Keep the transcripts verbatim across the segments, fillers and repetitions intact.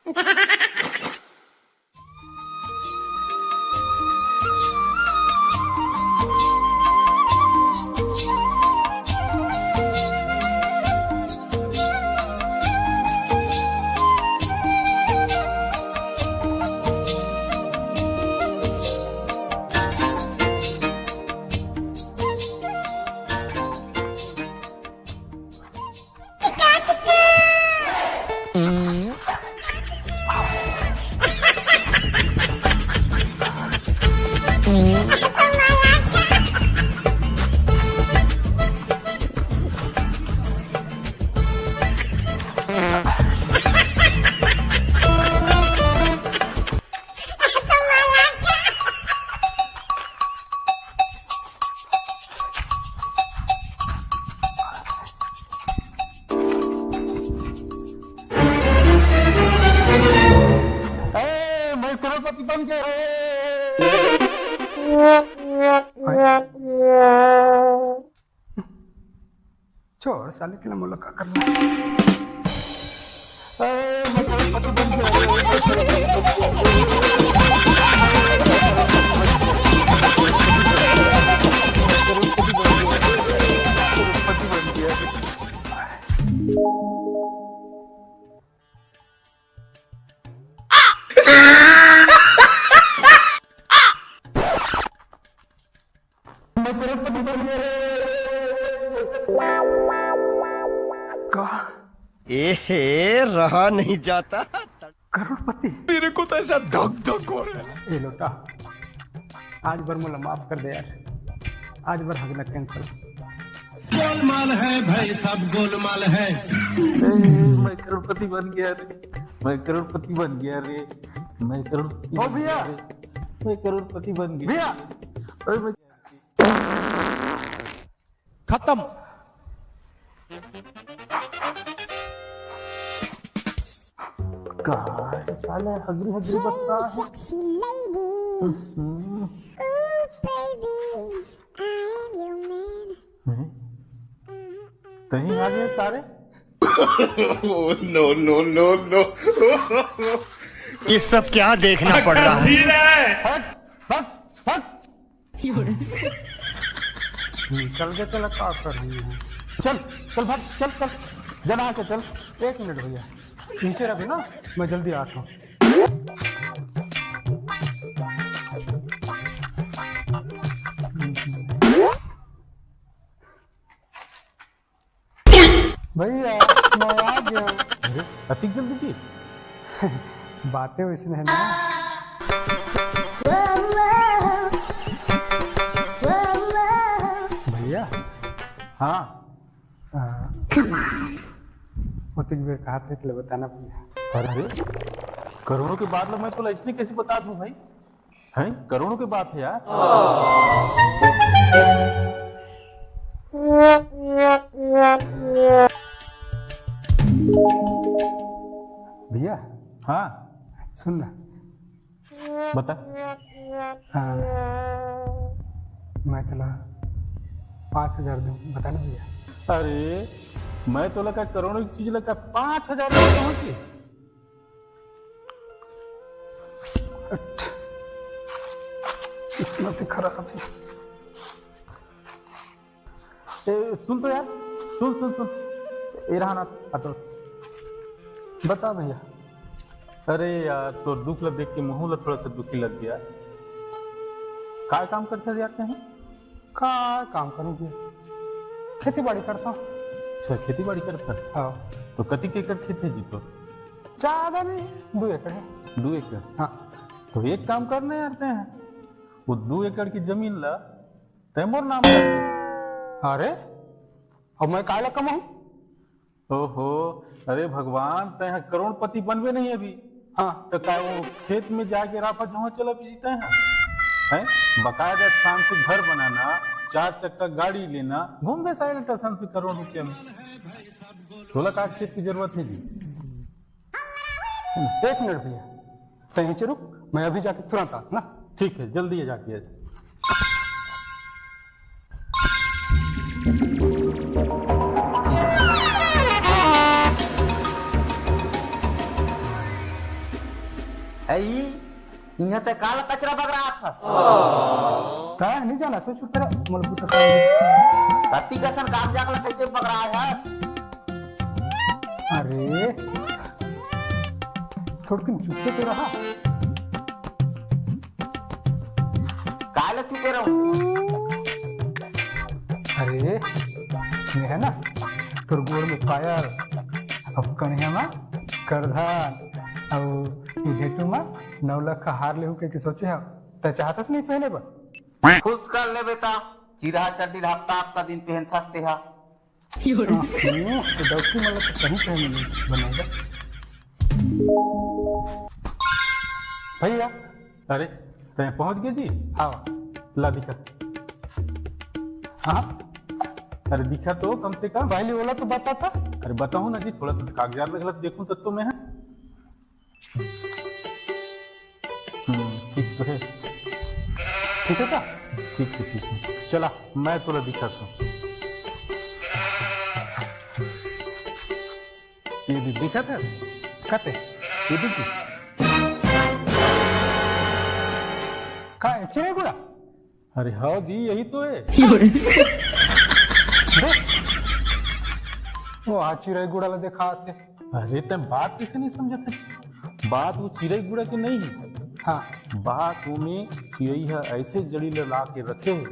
ए, मैं करोड़पति बन गया रे। छोड़ साले, के मोला का करना। ए, मैं करोड़पति बन गया रे। करोड़पति बन गया। का? एहे, रहा नहीं जाता। करोड़पति। मेरे को तो ऐसा धक धक हो रहा है। ये लो, का? आज बर मोला माफ कर दे यार, आज बर हगना कैंसिल। गोलमाल है भाई, सब गोलमाल है। ए, मैं करोड़पति बन गया रे, मैं करोड़पति बन गया रे, मैं करोड़पति ओ बन भैया। गया रे, मैं करोड़पति बन गया। भैया। अरे मैं खत्म। का साले हगरी हगरी बता है। Sexy lady. Hmm. Ooh, baby, I am your man. हम्म। कहीं आ गए सारे। Oh, no, no, no, no। ये सब क्या देखना पड़ रहा है? हट, हट, हट। निकल के चला, का कर रही है? चल, चल भाग, चल, चल, जना के चल। एक मिनट भैया, नीचे रख ना, मैं जल्दी आता हूँ। भैया, मैं आ गया। अरे, अतिक जल्दी जी। बातें वैसे है ना। भैया। हाँ। आ, ओतिक बेर कहा थे, तो बताना भैया। अरे, करोड़ों के बाद में मैं तो इसने कैसे बता दूं भाई? हैं? करोड़ों की बात है यार। भैया। हाँ। सुन ना। बता। हाँ, मैं तोला पाँच हजार दूँ, बता ना भैया। अरे, मैं तोला का करोड़ों की चीज ला का पाँच हजार में पहुंच गए? किस्मत ही खराब है। ए, सुन तो यार, सुन, सुन, सुन। ए रहा ना, अटल। बता भैया। अरे यार, तोर दुख ला देख के महू ला थोड़ा सा दुखी लग गया। काय काम करथस यार तैं? का काम करूँ भैया? खेती बाड़ी करता हूँ। अच्छा, खेती बाड़ी करथस? हाँ। तो कतिक एकड़ खेत है जी तोर? ज्यादा नहीं, दो एकड़ है। दो एकड़? हाँ। तो एक काम करना यार तैं, वो दो एकड़ की जमीन ला तैं मोर नाम कर दे। अरे, अब मैं काय ला कमाऊँ? ओहो, अरे भगवान, तैं ह करोड़पति बनबे नहीं अभी। हाँ। तो का वो खेत में जाके राफा जोहा चला भी जीता है? हैं? बकायदा शान से घर बनाना, चार चक्का गाड़ी लेना, घूमबे साले टसन से करोड़ रुपया में। तोला का खेत की जरूरत है जी? एक मिनट भैया, तैं यहीं रुक, मैं अभी जाके तुरंत आता ना। ठीक है, जल्दी है जाके आ जा। ए, इहाँ ते काला कचरा बगरात हस? तैं नहीं जाना, सोच तेरा मलबूता का। कति कसन कागजात ला कैसे बगरात हस? अरे, थोड़किन चुपके तो रहा। काला चुपे रहूं? अरे, ये है ना, तोर गोड़ में पायल, अब कनिया में करधन, अउ ये ढेटू में नौ लाख का हार लेहू के, के सोचे हव, तैं चाहतस नहीं पहने बर? खुश कर ले बेटा, चिरहा चड्डी ला हफ्ता हफ्ता दिन पहनथस तेहा। हाँ, तो डौकी मतलब तो कहीं कहीं नहीं बनाएगा। भैया। अरे, तैं पहुंच गए जी? हाँ। ला दिखा। हाँ। अरे दिखा तो कम से कम। पहले वाला तो बता था। अरे बताओ ना जी, थोड़ा सा कागजात रख ला, देखूं तब तो मैं है। हम्म, ठीक तो है। ठीक है का? ठीक है, ठीक है। चला, मैं तोला दिखाता हूँ। ये भी दिखा था? कते? ये भी की? का है? चिरई गुड़ा? अरे हाँ जी, यही तो है। देख, वो आज चिरई गुड़ा ला देखा आते। अरे, तैं बात कैसे नहीं समझत है? बात वो चिरई गुड़ा के नहीं है। हाँ। बात वो में चिरई ह ऐसे जड़ी ला, ला के रखे है,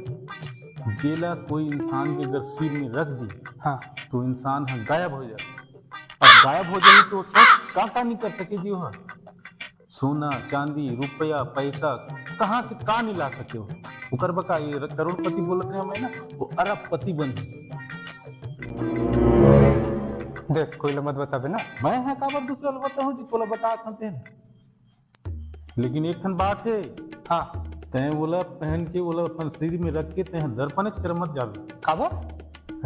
जेला कोई इंसान के अगर सिर में रख दी, हाँ। तो इंसान ह गायब हो जाए। अब गायब हो जाए तो सब का, का नहीं कर सके जी वो ह? सोना, चांदी, रुपया, पैसा कहाँ से का नहीं ला सके हो? ओकर बका ये र-, करोड़पति बोलत रहे मैं ना, वो अरबपति बन गए। देख, कोई ला मत बताबे ना। मैं है काबर दूसरा ला बताऊं जी, तोला बता सकते हैं। लेकिन एक ठन बात है। हाँ। तैं ओला पहन के, ओला अपन शरीर में रख के, तैं दर्पण च कर मत जाबे। काबर?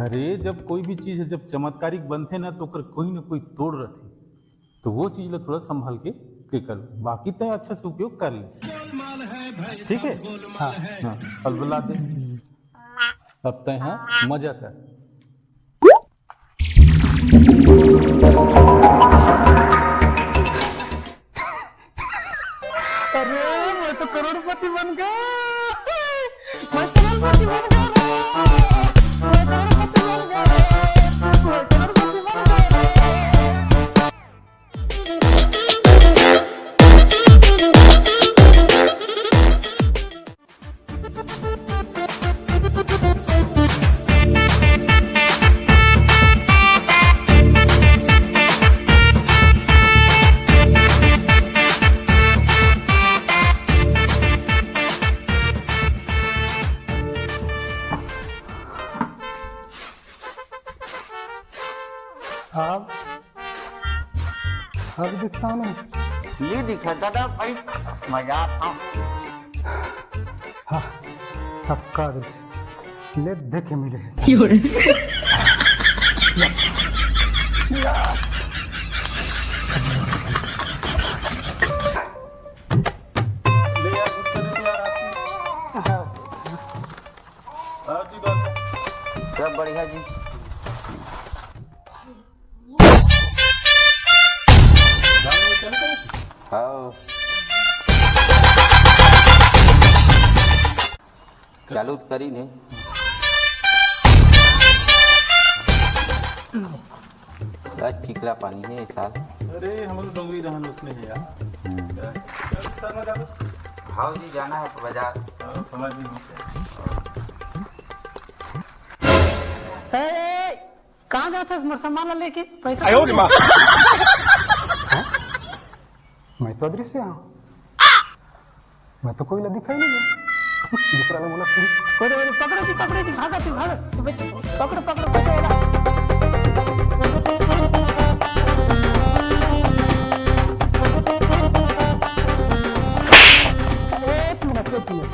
अरे, जब कोई भी चीज है, जब चमत्कारिक बनथे ना, तो ओकर कोई ना कोई तोड़ रहथे। तो वो चीज ला थोड़ा संभाल के, के कर, बाकी तय अच्छा से उपयोग कर ले। ठीक है? हाँ। हाँ, अलबला दे। अब तय हाँ मजा कर। अरे, मैं तो करोड़पति बन गया। मैं करोड़पति बन गया रे। मैं करोड़पति बन गया रे। मैं करोड़पति बन गया रे। अब, अब दिखता हूँ ना। नहीं दिखा दादा, बड़ी मजा आता हूँ। हाँ, थक्का दे। ले देख के मिले हैं। Yes। Yes। ले यार, भूत करे तो यार आपकी। हाँ। और जी बात है। सब बढ़िया जी। हाँ। चालू तो करी नहीं। का चिकला पानी है ये साल। अरे, हम लोग डोंगरी रहन उसमें है यार। हम्म। हाँ जी, जाना है बाजार। हाँ, समझ नहीं। ए, कहाँ जात हस मोर सामान ला लेके? पैसा आयो रे माँ। हाँ? मैं तो अदृश्य हूँ। मैं तो कोई ला दिखाई नहीं दे। दूसरा ला बोला, कोई तो बोले, "पकड़ो जी, पकड़ो जी, भागो जी, भागो।" पकड़ो, पकड़ो, पकड़ो। एक मिनट, एक मिनट।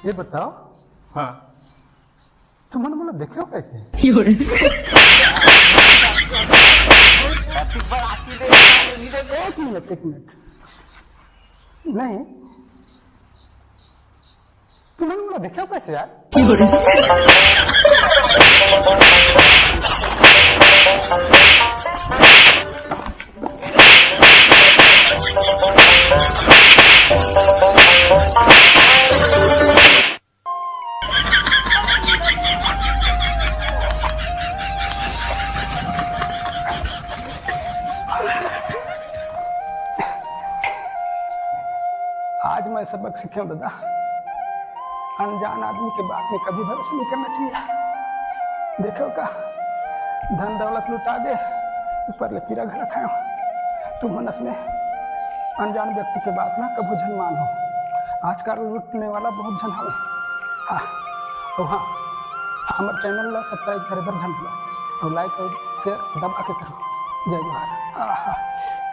ये बताओ। हाँ। तुमन मोला देखे हो कैसे? एक मिनट, एक मिनट। नहीं, तुमन मोला देखे हो कैसे यार? सबक सीखे हंव दादा, अनजान आदमी के बात में कभी भरोसा नहीं करना चाहिए। देखे हव का, धन दौलत लुटा दे, ऊपर ले पीरा घला खाए हंव। तुमन अइसने अनजान व्यक्ति के बात ना कभू झन मानो। आजकल लूटने वाला बहुत झन हवे। हाँ, अउ हाँ, हमर channel ला subscribe करे बर झन भूलो, अउ like अउ share दबा के करो। जय जोहार। आहा।